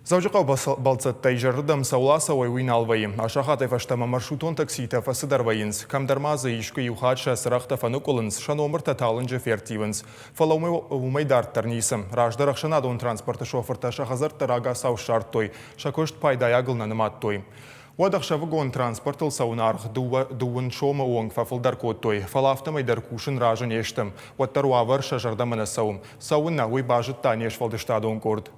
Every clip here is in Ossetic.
Дзӕуджыхъӕуы бӕлццӕттӕ изӕрырдӕм цӕуыл ацӕуой, уый нал вӕййы. А сахатӕй фӕстӕмӕ маршрутон такситӕ фӕцыдӕр вӕййынц. Кӕмдӕр ма дзы искуы иу хатт сӕ цырӕгътӕ фӕныкъуылынц, сӕ номыртӕ талынджы ферттивынц. Фӕлӕ уымӕй дарддӕр ницы. Раздӕр ӕхсӕнадон транспорты шофыртӕ сӕ хӕдзӕрттӕ рагацау ссардтой, сӕ куыст пайдайагыл нӕ нымадтой. Уӕд ӕхсӕвыгон транспортыл цӕуын аргъ дыууын сомы онг фӕфылдӕр кодтой, фӕлӕ афтӕмӕй дӕр кусын разы не сты. Уӕддӕр уавӕр сӕ зӕрдӕмӕ нӕ цӕуы. Цӕуыннӕ, уый базыдта не сфӕлдыстадон къорд.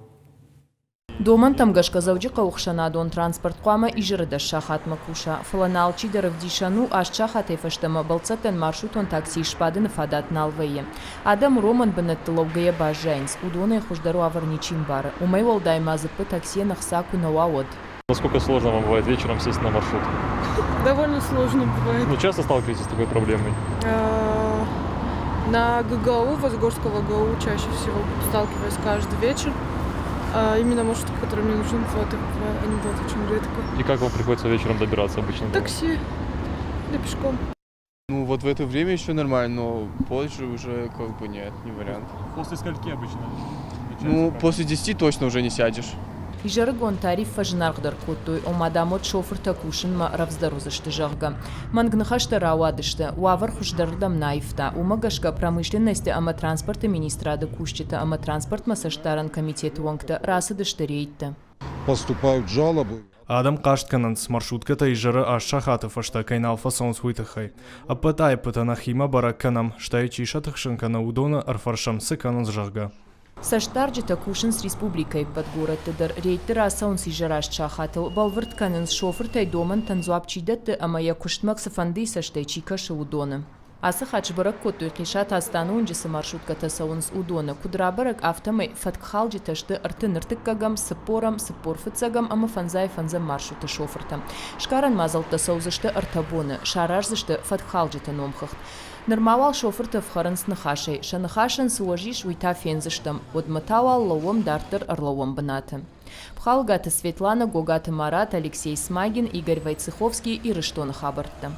Домӕнтӕм гӕсгӕ Дзӕуджыхъӕуы ӕхсӕнадон транспорт хъуамӕ изӕры дӕс сахатмӕ куса, фӕлӕ нӕ алчидӕр ӕвдисӕн у, аст сахатӕй фӕстӕмӕ бӕлццӕттӕн маршрутон таксийы сбадыны фадат нал вӕййы. Адӕм уромӕн бынӕтты лӕугӕйӕ баззайынц, уыдонӕй хуыздӕр уавӕр ничи мбары. Уымӕй уӕлдай ма дзыппы таксийӕн ӕхца куы нӕ уа, уӕд. Насколько сложно вам бывает вечером сесть на маршрут? Довольно сложно бывает. Ну, часто сталкиваетесь с такой проблемой? На ГГУ, Возгорского ГУ чаще всего сталкиваюсь каждый вечер. А именно маршрутки, которые мне нужны, бывают, они бывают очень редко. И как вам приходится вечером добираться обычно? Такси или пешком. Ну, вот в это время еще нормально, но позже уже как бы нет, не вариант. После скольки обычно? Ну, после 10 точно уже не сядешь. Изӕрыгон тариф фӕзынаргъдӕр кодтой, ома, дам, уӕд шофыртӕ кусынмӕ рӕвдздӕр уыдзысты, зӕгъгӕ. Мӕнг ныхӕстӕ рауадысты, уавӕр хуыздӕрырдӕм нӕ аивта. Уымӕ гӕсгӕ промышленносты ӕмӕ транспорты министрады кусджытӕ ӕмӕ транспортмӕ цӕстдарӕн комитеты уӕнгтӕ рацыдысты рейдты. Поступают жалобы. Адӕм хъаст кӕнынц, маршруткӕтӕ изӕры аст сахаты фӕстӕ кӕй нал фӕцӕуынц, уый тыххӕй. Ӕппӕт аиппытӕ нӕхимӕ бӕрӕг кӕнӕм, стӕй чи сӕ тыхсын кӕны, уыдоны ӕрфӕрсӕм, цы кӕнынц, зӕгъгӕ. Цӕстдарджытӕ кусынц республикӕйы ӕппӕт горӕтты дӕр, рейдты рацӕуынц изӕраст сахатыл, бӕлвырд кӕнынц, шофыртӕй домӕнтӕн дзуапп чи дӕтты ӕмӕ йӕ куыстмӕ цыфӕндыйы цӕстӕй чи кӕсы, уыдоны. Ацы хатт сбӕрӕг кодтой, Хъисаты Астаны уынджы цы маршруткӕтӕ цӕуынц, уыдоны. Куыд рабӕрӕг, афтӕмӕй фӕткхалджытӕ сты ӕртын ӕртыккӕгӕм, цыппорӕм, цыппор фыццӕгӕм ӕмӕ фӕндзай фӕндзӕм маршруты шофыртӕ. Сгарӕн мадзӕлттӕ цӕудзысты ӕртӕ боны, сараздзысты фӕткхалджыты номхыгъд. Нырма уал шофыртӕ ӕфхӕрынц ныхасӕй, сӕ ныхасӕн цы уӕз ис, уый та фендзыстӕм. Уӕдмӕ та уал лӕууӕм дарддӕр ӕрлӕууӕн бынаты. Пхалгаты Светлана, Гогаты Марат, Алексей Смагин, Игорь Войцеховский, Ирыстоны хабӕрттӕ.